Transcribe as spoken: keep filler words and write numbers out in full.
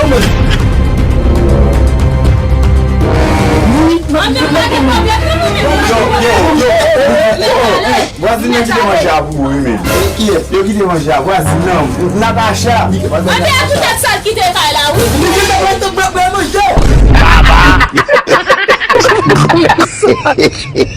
Yo, yo, yo. Vwazin nan kite manje a pou ou, wi, men. Kiyès? Yo kite manje a, vwazin nan. Natacha. Ann fè a poutèt sa l kite kay la, wi. Li kite manje.